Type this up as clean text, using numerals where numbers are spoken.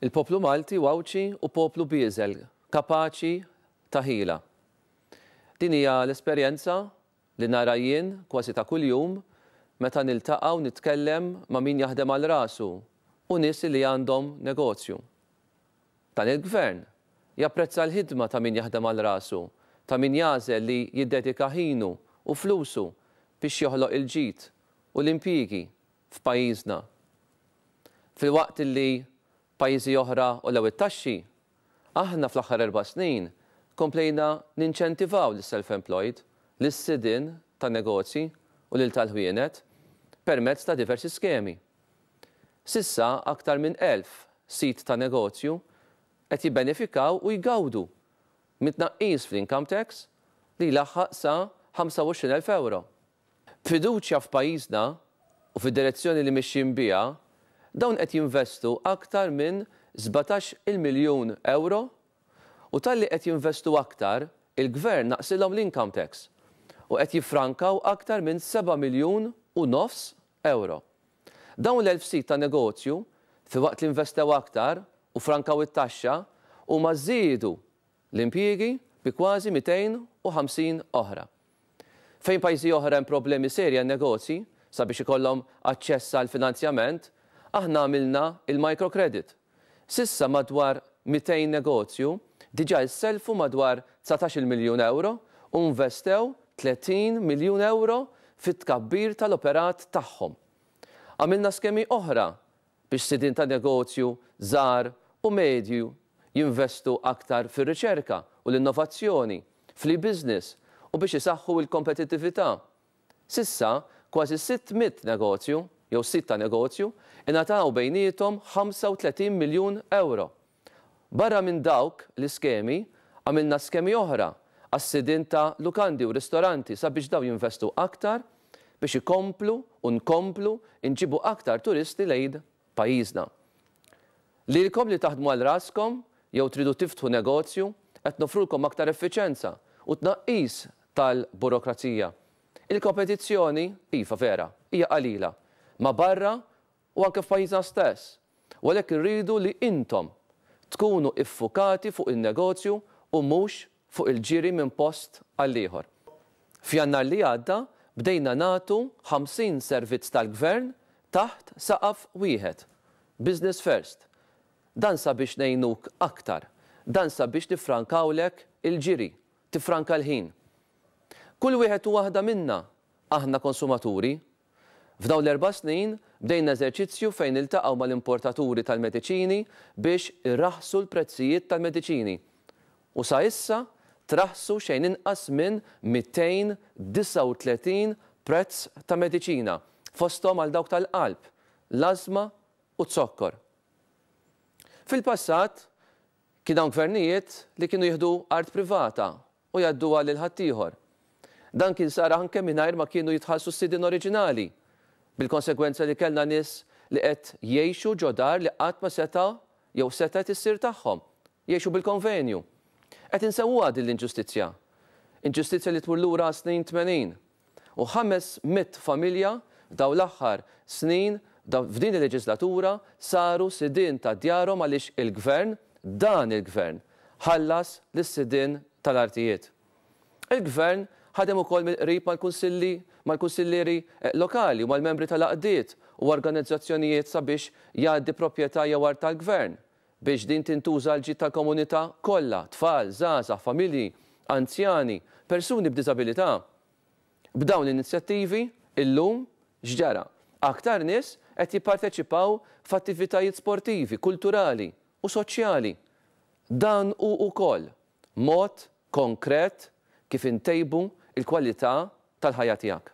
Il-poplu Malti u Għawdxi hu poplu bieżel, kapaċi ta' ħila. Din hija l-esperjenza li nara jien kważi ta' kuljum meta niltaqa' u nitkellem ma' min jaħdem għal rasu u nies li għandhom negozju. Dan il-Gvern japprezza l-ħidma ta' min jaħdem għal rasu, ta' min jagħżel li jiddedika ħinu u flusu biex joħloq il-ġid u l-impjiegi f'pajjiżna. Filwaqt li pajjiżi oħra għolew it-taxxi, aħna fl-aħħar 4 snin komplejna ninċentivaw lis-self-employed, lis-sidien tan-negozji u lil tal-ħwienet permezz ta' diversi skemi. S'issa aktar minn 1000 sid ta' negozju qed jibbenefikaw u jgawdu minn tnaqqis fl-income tax li jlaħħaq sa 25,000 euro. B'fiduċja f'pajjiżna u fid-direzzjoni li mixjin biha, dawn qed jinvestu aktar minn 17 miljun euro u talli qed jinvestu aktar, il-gvern naqsilhom l-income tax u qed jiffrankaw aktar minn 7 miljun u nofs euro. Dawn l-1000 sid ta' negozju, filwaqt li investew aktar u frankaw it-taxxa, huma żiedu l-impjiegi bi kważi 250 oħra. Fejn pajjiżi oħra hemm problemi serji għan-negozji sabiex ikollhom aċċess għal finanzjament, aħna għamilna il-microcredit. S'issa madwar 200 negozju diġà isselfu madwar 19 miljun euro u investew 30 miljun euro fit-tkabbir tal-operat tagħhom. Għamilna skemi oħra biex sidien ta' negozju żgħar u medju jinvestu aktar fir-riċerka u l-innovazzjoni, fl-e-business u biex isaħħu l-kompetittività. S'issa kważi 600 negozju jew sid ta' negozju ingħataw bejniethom 35 miljun euro. Barra minn dawk l-iskemi, għamilna skemi oħra għas-sidien ta' lukandi u ristoranti sabiex dawn jinvestu aktar biex ikomplu u nkomplu nġibu aktar turisti lejn pajjiżna. Lilkom li taħdmu għal raskom jew tridu tiftħu negozju, qed nofrulkom aktar effiċenza u tnaqqis tal-burokrazija. Il-kompetizzjoni, iva vera, hija qalila, ma barra u anke f'pajjiżna stess. U għalhekk irridu li intom tkunu iffukati fuq il-negozju u mhux fuq il-ġiri minn post għal ieħor. F'Jannar li għadda bdejna nagħtu 50 servizz tal-gvern taħt saqaf wieħed. Business First. Dan sabiex ngħinuk aktar. Dan sabiex nifrankawlek il-ġiri, tifranka l-ħin. Kull wieħed u waħda minna aħna konsumaturi. F'dawn l-4 snin bdejna eżerċizzju fejn iltaqgħu mal-importaturi tal-mediċini biex irraħsu l-prezzijiet tal-mediċini. U sa issa traħsu xejn inqas minn 239 prezz ta' mediċina, fosthom għal dawk tal-qalb, l-ażma u z-zokkor. Fil-passat kien hawn gvernijiet li kienu jieħdu art privata u jgħadduha lil ħaddieħor. Dan kien sar anke mingħajr ma kienu jitħallsu s-sidien oriġinali, bil-konsegwenza li kellna nies li qed jgħixu ġo dar li qatt ma seta' jew setgħet issir tagħhom, jgħixu bil-konvenju. Qed insewwuha din l-inġustizzja. Inġustizzja li tmur lura snin 80. U 500 familja dawn l-aħħar snin f'din il-leġislatura saru sidien ta' djarhom għaliex il-gvern, dan il-gvern, ħallas lis-sidien tal-artijiet. Il-gvern ħadem ukoll mill-qrib mal-kunsilli, mal-kunsillieri lokali u mal-membri tal-għaqdiet u organizzazzjonijiet sabiex jgħaddi proprjetà jew art tal-gvern biex din tintuża għall-ġid tal-komunità kollha, tfal, żgħażagħ, familji, anzjani, persuni b'diżabilità. B'dawn l-inizjattivi, illum x'ġara? Aktar nies qed jipparteċipaw f'attivitajiet sportivi, kulturali u soċjali. Dan hu wkoll mod konkret kif intejbu l-kwalità tal-ħajja tiegħek.